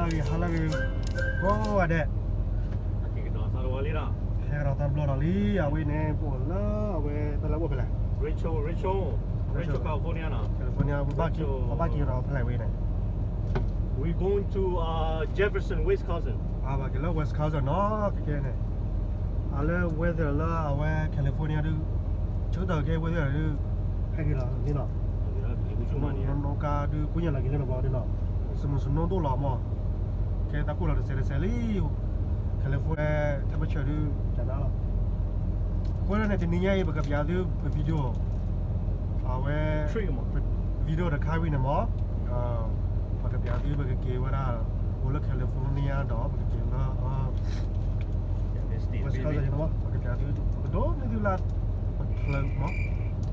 ဟါလၢအဂ့ၤ ကိးဂၤဒဲး, ဟဲကဒီးသးတဘျီဒီးလံ, အဝဲန့ၣ် ပအိၣ်လၢအဝဲ ဖဲလဲၣ်အိၣ်ဖဲလဲၣ်, Rancho, Rancho, Rancho, California နီၤ, California, ပဘၣ်က့ၤဒီးဖဲလဲၣ်ဝဲန့ၣ်, We going to Jefferson, Wisconsin. ဘၣ်က့ၤလၢ Wisconsin နီၤ, ခဲကဲန့ၣ်, အလၢ weather လၢအဝဲ California ဒုး, ဆၢကတီၢ်ခဲ weather ဒုး, ဟဲက့ၤလီၤန့ၣ်လီၤ, နီၢ်ကါဒုး ကွၢ်ညါလီၤက့ၤလၢတဘျီန့ၣ်လီၤ, စမုၢ်စနိဒိၣ်လီၤမး, ခဲတၢ်ကိၢ်လီၤတစဲးတစဲးလံ, California temperature ဒုး ကနါလီၤ, အဃိန့ၣ် တနံၤညါအံၤ ပကပျးသုပ video အဝဲ video တခါဝံၤန့ၣ်မး, ပကပျးသု ပကက့ၤဝဲဒၣ် အိၣ်လၢ California ဒီး ပကက့ၤလၢ West Coast န့ၣ်မး, ပကပျးသု ပကဒိးန့ၢ်သုလၢ ပချၢမး,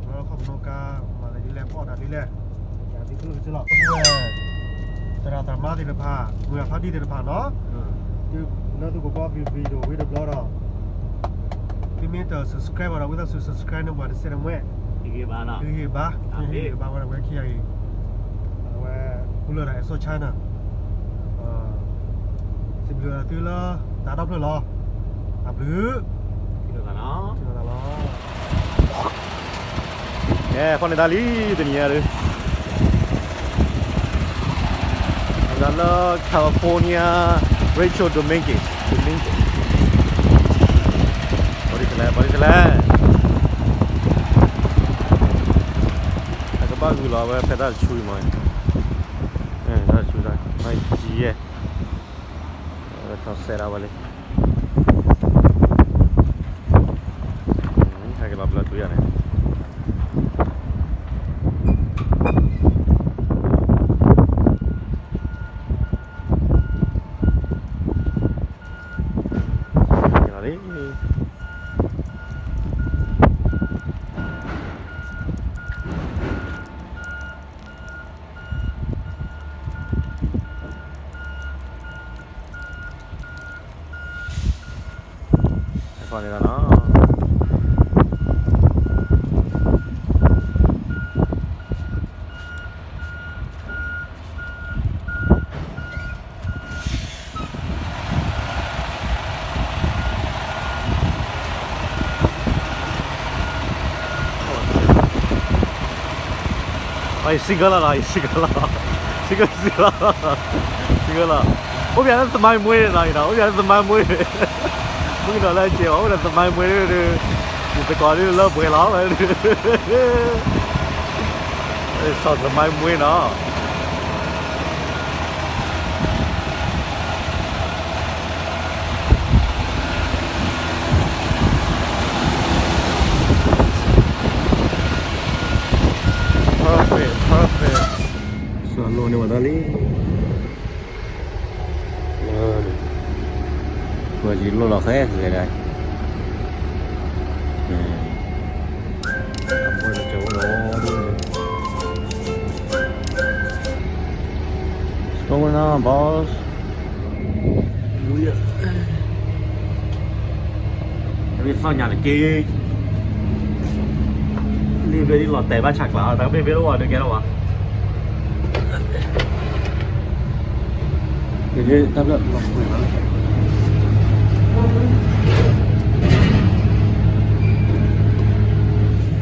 လၢခီပနီၣ်ကါ မၤသးဒ်လဲၣ် ပအီၣ်တၢ်ဒ်လဲၣ်, ပကပျးသုကလုၢ်ကစၢ်လီၤ, သရၣ်သရၣ်မါသ့ၣ်တဖၣ် မုၢ်အဖါတံၢ်သ့ၣ်တဖၣ်နီၤ, သုလၢသုကကွၢ် video ဝံၤတဘျီဒီး သုမ့ၢ်တ subscribe ဘၣ်ဒီး ဝံသးစူၤ subscribe န့ၢ်ပှၤတစဲးတမှဲ, ဂ့ၤဘၣ်, ဂ့ၤဘၣ်, ဂ့ၤဘၣ်ဝဲဒၣ်ဝဲခံဂၤအံၤ, အဝဲ ကူလၢာ်ဒီး အဲၣ်စီၣ် channel, စံးဘျုးသုလၢ တၢ်ဒီဖျၢၣ်လီၤ, တၢ်ဘျုး, ထံၣ်လိာ်သးလီၤ, ထံၣ်လိာ်သးလီၤ, ကဲ ဖီၣ်န့ၢ်တၢ်လံ တနံၤညါဒုး အဝဲဒၣ်လၢ California Rancho Dominguez, Dominguez, ဘၣ်ဒ်လဲၣ် ဘၣ်ဒ်လဲၣ်, အကဘၣ်ဂုာ်လီၤဝဲဖဲတၢ်တဆူအံၤမး, တၢ်တဆူတၢ် မၤယံၤယဲၢ်, ထီၣ်စဲးဒၣ်ဝဲလံ, ဟဲက့ၤလီၤဘျၢတုၤယၤန့ၣ် လီၤလံ, ဖီၣ်န့ၢ်တၢ်လီၤ. အံၤ single လီၤနီၤ, အံၤ single လီၤ, single, single လီၤ, single လီၤ, အိၣ်ပၠးလၢသမါမွ့န့ၣ်နီၤ, အံၤနီၤ အိၣ်ပၠးလၢသမါမွ့န့ၣ်, မုၢ်ကနီၤလၢအစဲးအီၤ အိၣ်ဒီးသမါမွ့န့ၣ်, ယသကိးဒုးလၢပှဲၤလီၤ, စီၤသမါမွ့နီၤ. Perfect, perfect. စီၤလိၣ်န့ၣ်ဝဲဒၣ်လံ. ပှၤယလိၣ်လီၤဃဲဃဲဒၣ်, အပှဲၤတကၢၤအိၣ်လီၤ. What's going on, boss? ဝံသီၣ်ညါတက့ၢ်, လံဘ့ဒ်လီၤတဲာ်ဘၣ်ဆးကျး တၢ်ကဘ့ၣ်ဘ့ၣ်လၢဝဲဒုးကဲထီၣ်ဝဲ, တၢ်ဘျၢၣ်လီၤပှဲၤလီၤ. န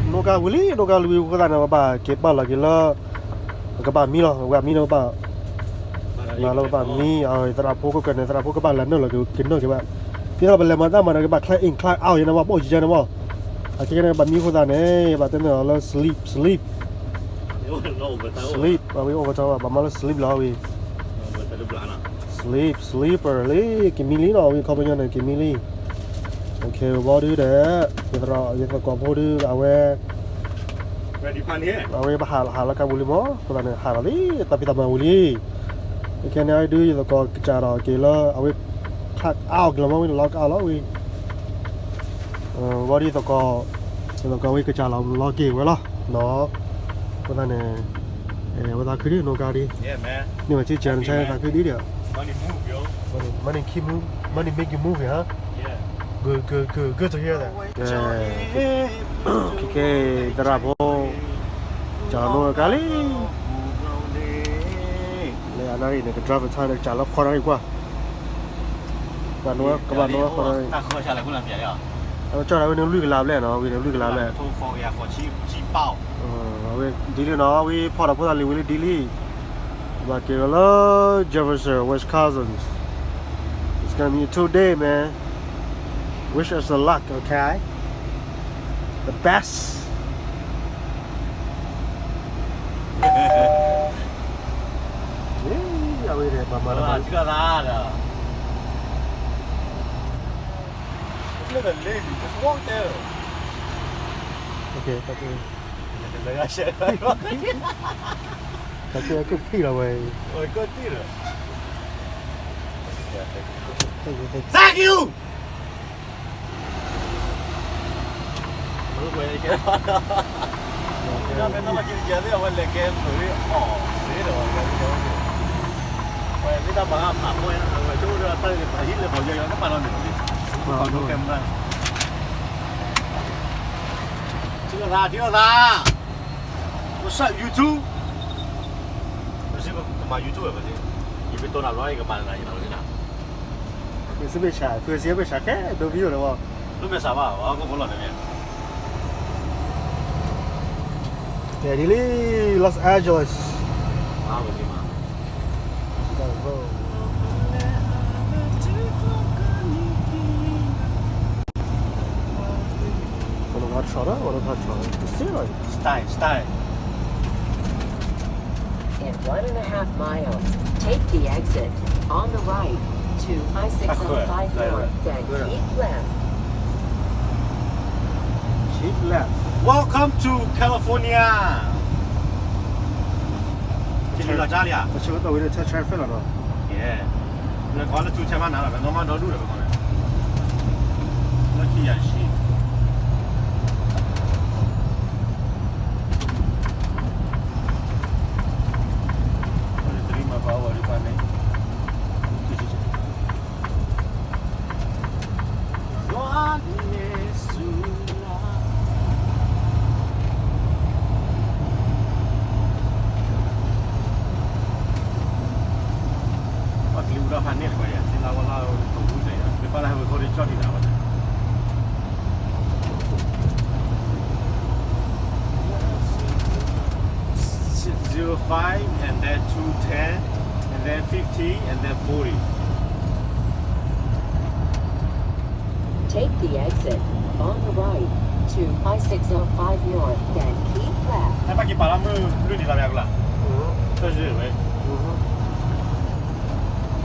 ီၣ်ကါဝံၤလံ နီၣ်ကါလံဝံၤအဃိသတးန့ၣ် ပဘၣ်က့ၤပာ်လီၤက့ၤလၢ ပကဘၣ်မံလီၤ, ပကဘၣ်မံလီၤ, ပဘၣ် မၤလီၤပဘၣ်မံ, သရၣ်ဖိကကန့ၣ် သရၣ်ဖိကဘၣ်လဲၤနုာ်လီၤက့ၤ ကနုာ်က့ၤဘၣ်, ဒ်သိးပလဲၤမၤတၢ်မၤဒီး ကဘၣ် clock in clock out ယဲန့ၣ်မး ပအိၣ်ယဲန့ၣ်မး, အခဲကဲန့ၣ် ဘၣ်မံအဃိသတးန့ၣ် ဘၣ်တဲန့ၢ်အီၤလၢ sleep, sleep, sleep, အဝဲ overtime ဘၣ်မၤလၢ sleep လီၤဝံၤ sleep, sleeper လံ က့ၤမံလံနီၤ ဝံၤခီပညီန့ၣ် က့ၤမံလံ, အဝံၤဘီဒုဒီး ယသရၣ် ယသကိးဖိဒု အဝဲ အဝဲပဟးဟးလီၤကါပူၤလံမး အဃိသတးန့ၣ် ဟးလီၤလံ တၢ်ဖံးတၢ်မၤဝံၤလံ, ခဲကဲန့ၣ်ဒု ယသကိးကစၢ်ဒီးက့ၤလၢ အဝဲ clock out က့ၤလီၤမး ဝံၤ log out လီၤဝံၤ ဘီဒု ယသကိး ယသကိးဝံၤကစၢ်လီၤ log in ဝဲလီၤနီၤ, အဃိသတးန့ၣ် ဝဲသးခုဒု နီၣ်ကါဒု န့ၢ်ဝဲဆံကဲ နဆါသးခုဒုဒီး Money keep move, money make you move, huh? Good, good, good, good to hear that. ခဲကဲ သရၣ်ဖိ ကၢ်နီၣ်ကါလံ, လဲၤအ နၣ်ရံၣ်န့ၣ် က driver time န့ၣ် ကစးလၢဃိးနၣ်ရံၣ်ကွၢ်, ကဘၣ်နွံ, ကဘၣ်နွံဃိးနၣ်ရံၣ်, အဝဲကၠီၣ်ဒၣ်ဝဲန့ၣ်လွံၢ်ကလးဘျဲၣ်နီၤ, ဝံၤန့ၣ်လွံၢ်ကလးဘျဲၣ်, အဝဲဒ်လံနီၤ, ဝံၤဖီၣ်ဒီးဖိသၣ်လံၤဝံၤလံဒ်လံ, ဘၣ်က့ၤလီၤလၢ Jefferson, Wisconsin, it's gonna be a two day, man. Wish us the luck, okay? The best. အဝဲဒၣ် ပှၤမၤတဘၣ် Look at the lady, just walk there. Okay, thank you. တၢ်ကဲအကဖံလီၤဝဲ, ကတံၢ်လီၤ, thank you, thank you. Thank you. ထံၣ်လိာ်သး, ထံၣ်လိာ်သး, What's up, YouTube? ပစံးကမၤ YouTube ဝဲပစံး, ယပတိၢ်နၤဘျီ ယကမၤနၤယနၤဝဲနၤ, ပစံးဘ့ၣ်ဆၣ်, ပစံးဘ့ၣ်ဆၣ်ခဲ ဒိ video ဒီးဝဲ, လၢမ့ၢ်စးဘၣ် အကီၢ်ဖိလီၤန့ၣ်, ကဲဒ်လံ, Los Angeles. မၤဝဲဒ်မး, ကလီၤဂာ်ထီၣ်ဒီး ဝဲဒၣ်ထီၣ်, တစ့လီၤ, style, style. In one and a half miles, take the exit on the right to I six oh five north, then keep left. Keep left. Welcome to California. ကလံၤလီၤကၢ်လံဧါ, ပဆၢကတီၢ်ဝံၤဒီး test traffic လီၤနီၤ, လၢကီးလၢထူဆဲးမးနၤလီၤ, ပနီၢ်မးဒီဒူၣ်ဒီးပကီးန့ၣ်, လၢခံယၤတဆံ, တရံးမၤပှၤဝဲဒ်ပှၤန့ၣ်, ယွၤန့ၣ်ဆူလၢ ပှၤကလုာ်အူဒၣ်ဖးန့ၣ်တကီးယၤ, သ့လါဝဲလၢတဝူတယၤ, ပပာ်လၢဟဲဝဲခိၣ်ဒ်ကၠီၣ်ဒံးနၤဝဲ, zero five, and then two ten, and then fifty, and then forty. Take the exit on the right to I six oh five north, then keep left. နဘၣ်က့ၤပာ်လီၤမုၢ်လွံၢ်နံၤလီၤမ့ၢ်အကလၢ်, တၢ်ယဲၢ်ဝဲ,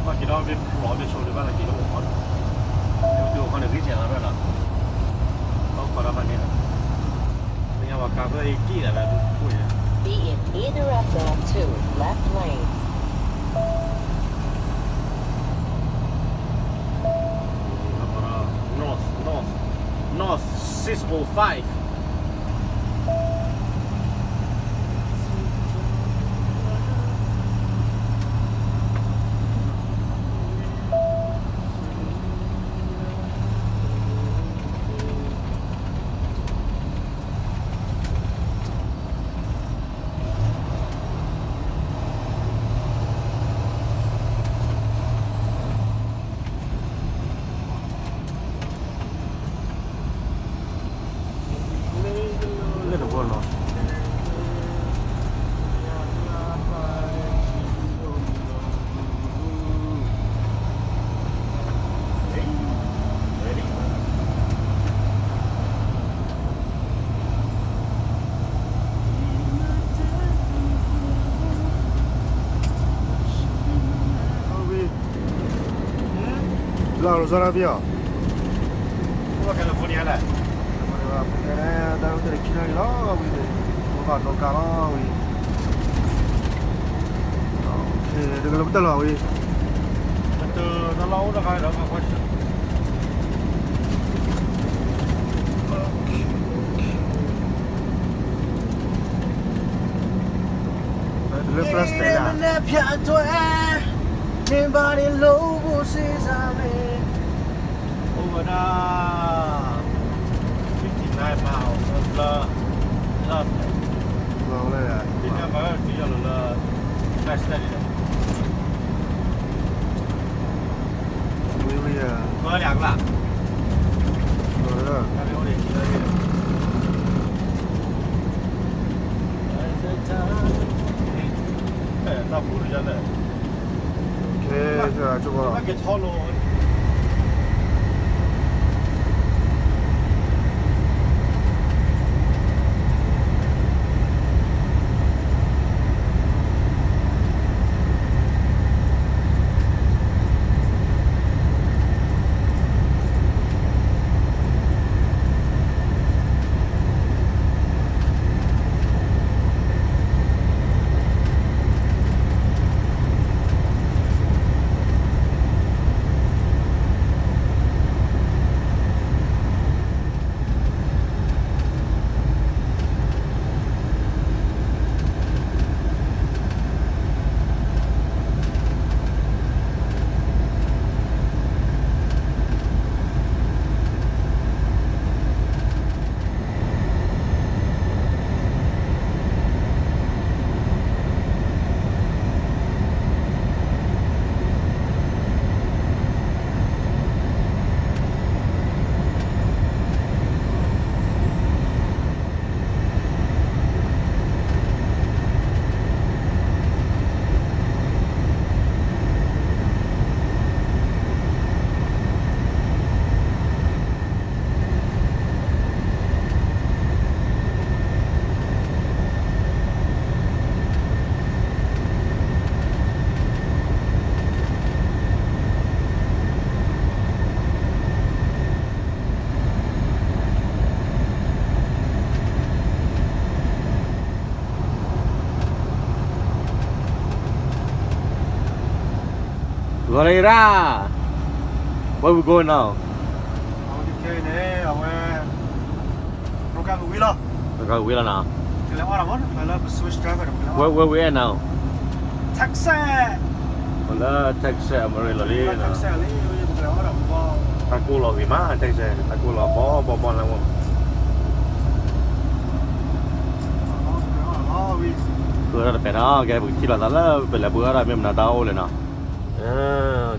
ဘၣ်က့ၤဒီးဘ့ၣ်ဖျိးဘ့ၣ်ဆိးဒံးဘၣ်လၢက့ၤလၢအိၣ်ဃီ, တုၤအိၣ်ဃီန့ၣ် ဂံၢ်စဲၤလီၤရၢၢ်လီၤ, ဘၣ်ခိးဒီးဖးန့ၣ်လီၤ, မ့ၢ်ညါပှၤကါဖျၢၣ်အံၤကံၣ်လီၤလၢပူၤပူၤန့ၣ် Be in either of the two left lanes. North, north, north six oh five. လၢတဘီလီၤ. Hello, Rosario. California လဲၣ်. တၢ်အိၣ်တ့ၢ်ခံနၣ်ရံၣ်လီၤဝံၤန့ၣ်, အိၣ်ဘၣ်နီၢ်ကါလီၤဝံၤ. တကလၢပတၢၢ်လီၤဝံၤ, ပတၢၢ်တၢ်လီၢ်အိၣ်တခါဒီး လၢ first တဲဒၣ် မနက်ဖြန်အတွက် နင်ဘာတွေလုပ်ဖို့စဉ်းစားလဲ over the fifty-nine miles of the love. လီၤဝဲဒၣ် ဒီးမၤဝဲတယီၢ်လီၤလၢ first တဲဒၣ် တၢ်ပူၤတယါလဲၣ်, ကဲ ကဲထီၣ်လီၤ. ဂီၤလၢရၣ်, where we going now? အဝဲ program ဝံၤလီၤနီၤ. Where we at now? Texas, လၢ Texas အမရ့လီၤလံ. တၢ်ကိၢ်လီၤဂ့ၤမး Texas တၢ်ကိၢ်လီၤဘီဘီဘီလၢဝဲ ဃုအီၣ်တၢ်တပဲာ်နီၤ ကဲ ပကထံၣ်လိာ်သးလၢပလဲၤပှ့ၤအီၣ်တၢ်မ့ၢ်မနုၤတၢ်အိၣ်လဲၣ်နီၤ.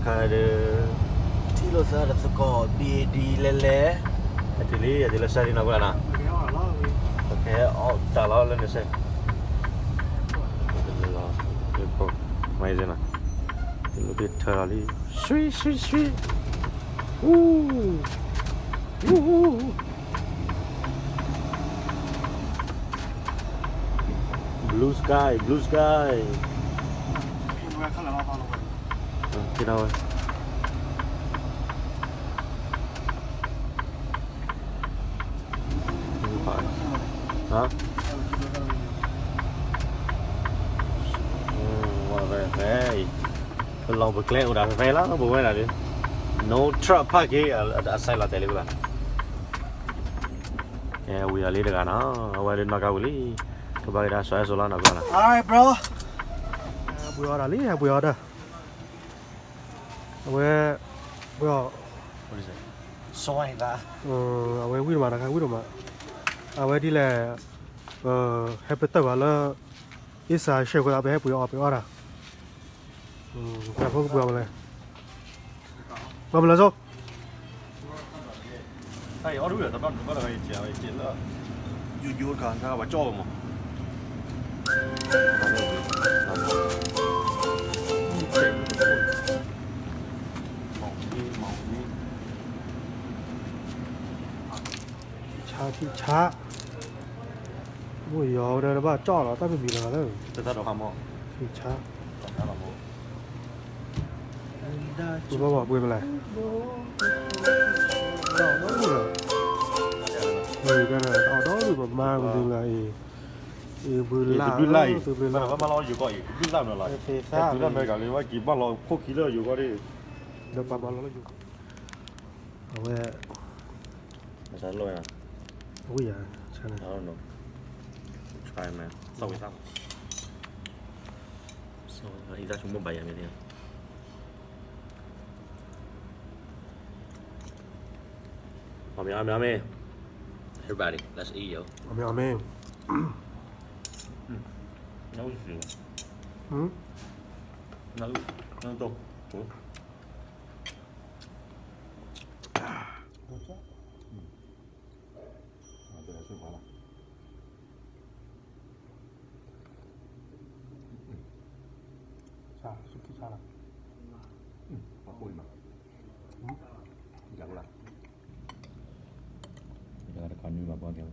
ခါဒီး ထံၣ်လိာ်သးတသကိး ဘံဒံလဲၤလဲၤ အတုၤလံ အတုၤလၢစဲလံနီၤ ကွၢ်နီၤ. ပကဟဲအီၣ်တၢ်လီၤလၢန့ၣ်စဲ လီၤ မ့ၢ်နီၤ လၢကထၢလီၤလံ ဆွံဆွံဆွံ Ooh, ooh, ooh. Blue sky, blue sky. က့ၤထီၣ်ဝဲ ဟါ ဝဲ ပလီၤပကျဲအိၣ်ဒၣ်ဖဲဖဲလီၤ ပဝဲဒၣ်ဒီး no truck parking အစဲးလီၤတဲာ်လံဘၣ်. ကဲဝံၤအီၤလံတဂၤနီၤ အဝဲဒၣ်နီၢ်ကါဝံၤလံ ကဘၣ်က့ၤဒၣ်စီၤအဲၣ်စိလီၤနီၤ ကွၢ်နီၤ. All right, bro. ပှ့ၤအီၣ်တၢ်လံ ဟဲပှ့ၤအီၣ်တၢ် အဝဲ ပှ့ၤအီၣ် စီၤဝါန့ၣ်သး အဝဲဝံၣ်တမးတခါဝံၣ်တမး အဝဲဒ်လဲၣ် ပဟဲပတၢၢ်ဘၣ်လၢ အ့စၢ်ရှဲၣ်ဃိသး ပဟဲပှ့ၤအီၣ် ပှ့ၤအီၣ်တၢ် တၢ်ဖိကပှ့ၤအီၣ်မလဲၣ် ပှ့ၤမလဲၣ်စိ တၢ်အံၤအီၣ်တဝံၣ်တဘျီတဘျီတဂၤအံၤကဲးအံၤကဲးလၢ ယိယိတခါတခါပှၤကၠီၣ်ဝဲမး ဆါထံဆါ မ့ၢ်ယီၤဝဲဒၣ်တဘၣ်ကၠီၣ်လီၤ တၢ်မ့ၢ်မံၤလီၤလၢ တၢ်ဒီးခါမး ထံဆါ ပဘၣ်ပှ့ၤမလဲၣ် တၢ်အီၣ်ဒီဒုၣ်လီၤ မ့ၢ်ကဲဒီးတၢ်အီၣ်ဒီဒုၣ်ပမါမနုၤလၢအံၤ အံၤဘုလၢ် တဘျုးလၢ်အံၤ ဘၣ်မၤလီၤယိၤကီၢ်အံၤ တဘျုးလၢ်မနုၤလီၤ သ့သၣ် တဘျုးလၢ်မဲကလံ ဝဲက့ၤဘၣ်လီၤခိၣ်ခံလၢယိၤကီၢ်ဒ် ဒီးပှၤမၤလီၤလၢယိၤကီၢ် အဝဲ မၤစၢၤလိၣ်ဝဲနီၤ ဝံၣ်ယၤ ဆါန့ၣ် I don't know. Try man. သီၣ်ဝံၤသၣ်မး သီၣ်ဝံၤသၣ် အံသၣ်ဆိကမိၣ်ဘၣ်ယၤမ့ၢ်န့ၣ် အီၣ်မ့ၢ်အီၣ်မ့ၢ်အီၣ်မ့ၢ် Everybody, let's eat, yo. အီၣ်မ့ၢ်အီၣ်မ့ၢ် နအုၣ်စံ နအုၣ် နအုၣ် Everybody, ဆူခံဆါလီၤ, ပှၤကိၣ်လံမး, ယၤကိၣ်လၢ, တခီနွံဘၣ်ဘီကဲ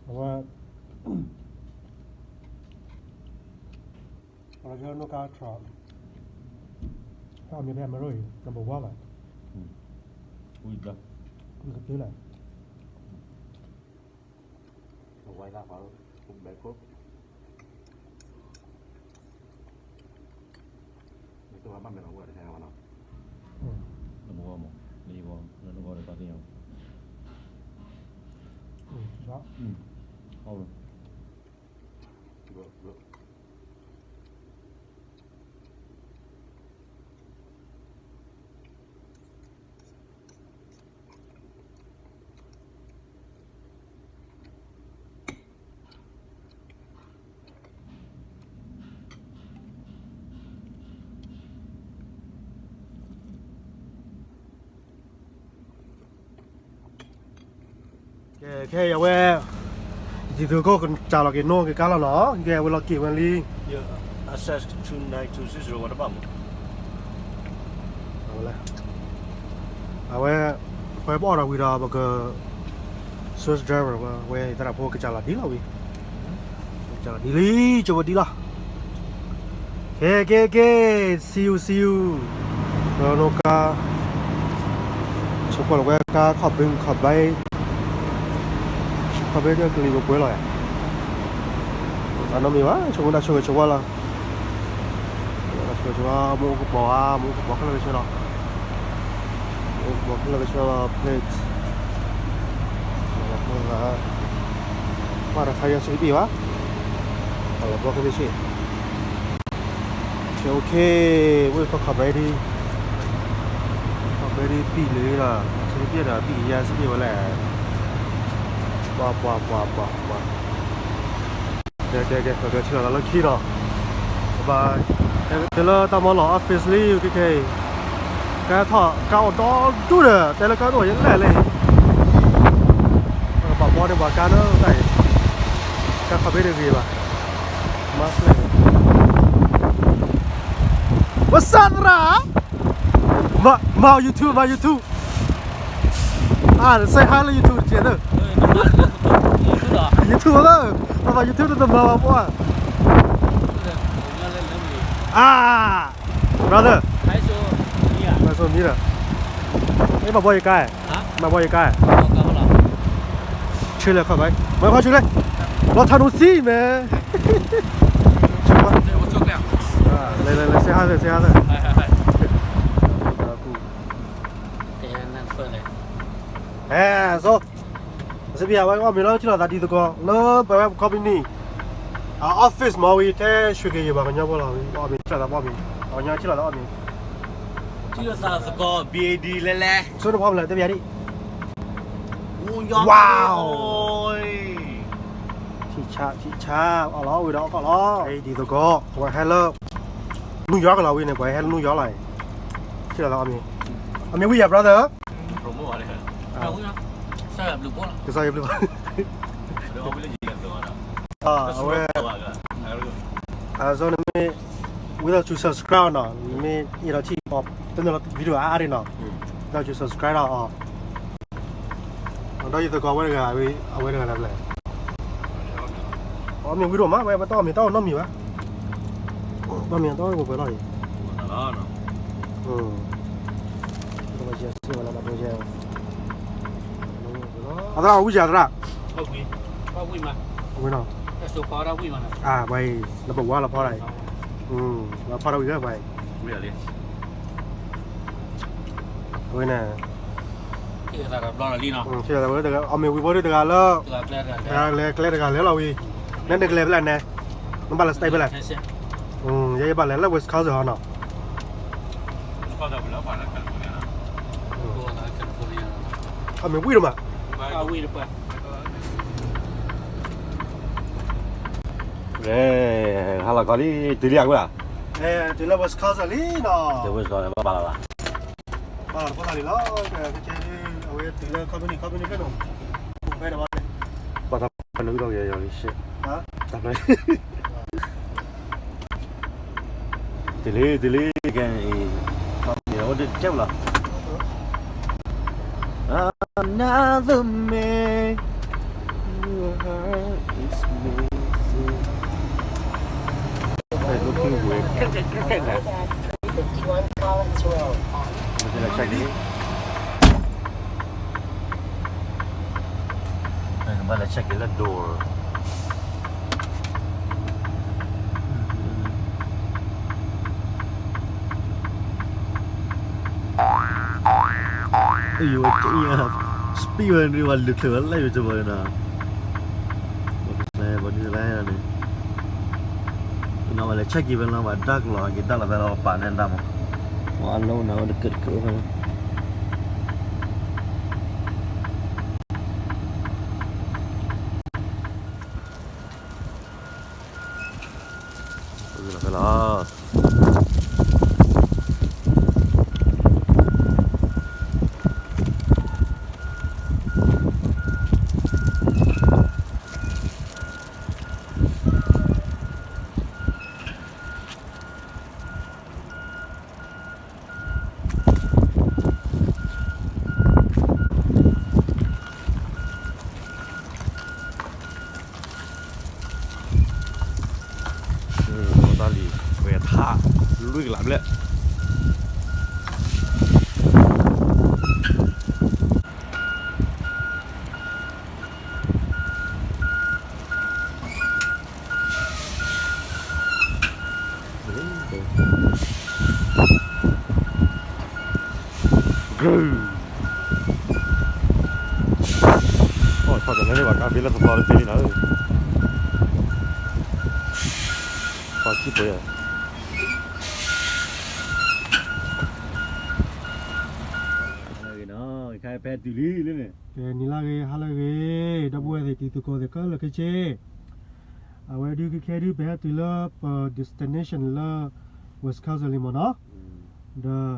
ဝဲ, အဝဲ ပှၤလီၤကၠီနိကါထီၣ်, အမ့ၢ်ဖဲအမဲရကၤအံၤ number one ဘၣ်, ဝံၤဘျီ, ဝံၤကသ့လၢ, ဝဲဒၣ်ပှၤ, ဘဲခိၣ်, မ့ၢ်တဘၣ်မဲာ်လီၤဝဲတဟဲဘၣ်နီၤ, number one မး, လၢယဂီၢ်, လၢနဂီၢ်ဒီးပှၤသ့ၣ်ညါ, ဟီၣ်လီၤ ကဲ ခဲအံၤအဝဲ ယတံၤသကိးကစၢ်လီၤက့ၤနိက့ၤကါလီၤနီၤ, ကဲ အဝဲလီၤက့ၤဝဲလံ, အဝဲ ပှၤပအီၣ်ဒီးဝံၤဒီး ပက search driver ဝဲ ဝဲသရၣ်ဖိကစၢ်လီၤဒ်လီၤဝံၤ, ကစၢ်လီၤဒ်လံ, ကၠိဝဲဒ်လီၤ, ကဲ ကဲ ကဲ see you see you, ဒီးနိကါ ဆိကွၢ်လီၤဝဲကါခီၣ်ဘ့ ခီၣ်ဘ့, ခီၣ်ဘ့ဒီးကလံၤပှဲၤပှဲၤလီၤ, တၢ်နီတမံၤဘၣ်, ဆိကမိၣ်တၢ်ဆိၣ်ဂ့ၤဆိၣ်ဝါလီၤ, ဆိၣ်ဂ့ၤဆိၣ်ဝါ မ့ၢ်အိၣ်ကပီၤဧါ, မ့ၢ်အိၣ်ကပီၤခဲလၢာ်ကဆှီလီၤ, မ့ၢ်အိၣ်ကပီၤခဲလၢာ်ကဆှီလီၤ plate, ဘၣ်တခါယၤဆူတပံၢ်ဘၣ်, လီၤဘီခဲလၢာ်ဆ့ OK, ဝဲခီၣ်ခီၣ်ဘ့ဒံ, ခီၣ်ဘ့ဒံပံၢ်လံဒီး ဆံးပံၢ်ဒီးပံၢ်ယါဆံးပံၢ်ဝဲလဲၣ်, ပှၤပှၤပှၤပှၤပှၤ, ကဲကဲကဲ ပကထံၣ်လီၤသးလၢခံဒီး, ဘၣ်, တဲလၢတၢ်မီလီၤ office လံ ခဲခဲအံၤ, ကဲထီၣ်ကါအိၣ်ဒီဒူၣ်ဒီး တဲလၢကါဒိၣ်ယလဲၣ်လံ ပှၤဘီန့ၢ်ပှၤကါလၢတၢ်အံၤ, ကါခီၣ်ဘ့တဂ့ၤဘၣ်, မၤဖျဲၣ်, What's up သရၣ်, မၤ YouTube မၤ YouTube, အါ say hi လၢ YouTube တကဲးသၢ, YouTube လၢ, ပှၤ YouTube တမၤဘၣ်ပှၤ, အါ brother, မၤဆိမံဒီး, မၤဘီယကါ, မၤဘီယကါ, ဆ့လၢခီၣ်ဘၣ်, မၤခီဆူလဲၣ်, လီၤထါဒိၣ်စံမဲ, လဲၤလဲၤလဲၤ say hi လဲၣ် say hi လဲၣ်, အဲ so စပံးအဝဲအီၣ်မ့ၤလီၤ ထံၣ်လိာ်သးဒ်သကိး လၢပဝဲ company အ office မ့ၢ်ဝံၤ ထဲရွှေဂေယု ပှၤကညီဖိလီၤဝံၤ အီၣ်မ့ၤ ထံၣ်လိာ်သးပှၢ်မ့ၤ ပှၤကညီထံၣ်လိာ်သးအီၣ်မ့ၤ ထံၣ်လိာ်သးသကိး ဘံဒံလဲၣ်လဲၣ် ဆိတဖီမလဲၣ် တဘၣ်ဒံ Wow ထံၣ်ဆါ ထံၣ်ဆါ အီၣ်လီၤ ဝံၤဒီးအီၣ်ကီၢ်လီၤ ဒ်သကိး ပှၤဟဲလၢ New York လီၤဝံၤန့ၣ် ပှၤဟဲလၢ New York လီၤ ထံၣ်လိာ်သးအီၣ်မ့ၤ အီၣ်မ့ၤဝံၤယၤ brother ကစၢ်ယွၤဘျုး အဝဲ အဇီနမ့ၢ် ဝံသးစူၤ subscribe နီၤ နမ့ၢ်အဲၣ်ဒိးထံၣ်အီၤ တနၢ်လီၤ video အါအါဒ်နီၤ ဝံသးစူၤ subscribe လီၤအီၤ ဒီးယသကိးဝဲတဂၤ အဝဲတဂၤလၢ်ဖျဲၣ် အီၣ်မ့ၤဝံၤဒိၣ်မး ဝဲပတအီၣ်မ့ၤတအီၣ်နီတမံၤဘၣ် ဘၣ်မ့ၤတအီၣ်ပှဲၤပှဲၤလီၤအံၤ အသရၣ်ဝံၣ်ယၤသရၣ် ဝံၣ်နီၤ ပှၤအံၤ နဘၣ်ဝါလီၤဖီဒၣ်အံၤ လီၤဖီဒၣ်ဝံၤလၢပှၤအံၤ ဝဲန့ၣ် အီၣ်မ့ၤဝံၤဘီဒုတဂၤလၢ တဂၤလဲၤကျဲတဂၤလဲၤလီၤဝံၤ နဲနကလဲၤဖဲလဲၣ်နဲ နဘၣ်လဲၤ state ဖဲလဲၣ် ယဘၣ်လဲၤလၢ Wisconsin ဟီနီၤ အီၣ်မ့ၤဝံၤဒိၣ်မး ဟါလီၤခီလံ တုၤလံအကွဲၢ် တုၤလၢ Wisconsin လံနီၤ ဘၣ်လီၤ ဘၣ်လီၤတဖီလာ်လံလီၤ ကဲဒုး ဝဲတုၤလၢ company company ဖဲန့ၣ်, ပှၤတၢ်ဖဲန့ၣ်အုၣ်ထီၣ်က့ၤယီၤလံရှဲ, တၢ်ဖဲ တလ့တလ့ကဲအံၤ, အိၣ်တကဲလီၤ, another man, your heart is missing. ဖဲလၢခံပူၤ ခဲခဲခဲခဲန့ၣ်, မ့ၢ်တလဲၤဆဲးက့ၤ ကဘၣ်လဲၤဆဲးက့ၤလၢ door. အယိၤ speed ဝဲန့ၣ် ပှၤလုၢ်ချၢဝဲလၢယိၤကဘီန့ၣ်နီၤ, ပှၤဒ်လဲၣ်ပှၤဒ်လဲၣ်န့ၣ်, နီၤဝဲလဲၤဆဲးက့ၤဖဲလီၤ ပှၤဒါကလီၤက့ၤဒါလီၤဖဲလီၤ ပပာ်န့ၢ်ဒါမး, ပှၤအလီၢ်အိၣ်နၤဝဲတကၢးတကၢးဖဲလီၤ. လီၤဖဲလီၤ. တၢ်လံၤ ဝဲထး လွံၢ်ကလးဘျဲၣ် ဆီၣ်တလဲၤန့ၢ်ဘၣ်ကါဖဲလၢသီသီတသ့လံနီၤ, ပှၤစံၣ်ပှဲၤ ဟါလၢအဂ့ၤနီၤ, ခဲဖဲတုၤလံလၢန့ၣ်, ကဲနံၤလၢအဂ့ၤ ဟါလၢအဂ့ၤ, ဒီပုၢ်ဝဲၢ်သ့ၣ်တံၤသကိးသ့ၣ်ခဲလၢာ်ခဲဆ့, အဝဲဒုးခဲခဲဒုး ပဟဲတုၤလၢပ destination လၢ Wisconsin လံမ့ၢ်နီၤ, ဒီး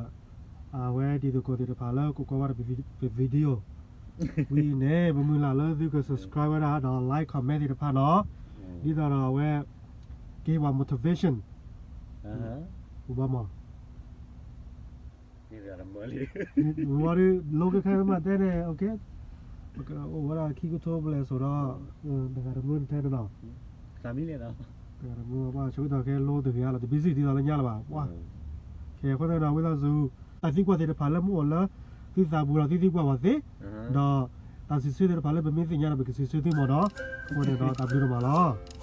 အဝဲတံၤသကိးသ့ၣ်တဖၣ်လၢကကွၢ်ဘၣ်ဒီးပ video ဝံၤအံၤန့ၣ် ပမုၢ်လၢ်လၢသုက subscribe ဝဲဒၣ်ဒီး like comment သ့ၣ်တဖၣ်နီၤ, ဒ်သိးဒီးအဝဲ ကဟ့ၣ်ပှၤ motivation အိၣ်ဘၣ်မး ဝံၤဒီး လိကခဲမးတဲန့ၣ် အိၣ်ဝဲဒၣ်ခံကထိဘျဲၣ်စိၤဒီး တဂၤတမုၢ်တထဲန့ၣ်နီၤ, တဂၤတမုၢ်ဘၣ်ဆိကတီၢ်ခဲလိတဂ့ၤလီၤ တ busy ဒ်သိးလၢညါလၢၤဘၣ်, ခဲအဃိသတးဒီး ဝံသးစူၤ တၢ်သံကွၢ်သ့ၣ်တဖၣ်လၢမ့ၢ်အိၣ်လၢ သုသးပူၤဒီးသုသံကွၢ်ပှၤသ့, ဒီး တၢ်စံးဆၢသ့ၣ်တဖၣ်လၢပမ့ၢ်သ့ၣ်ညါဒီးပကစံးဆၢသုမ့ၢ်နီၤ, အဃိန့ၣ်ဒီးတၢ်ဘျုးဒိၣ်မးလီၤ.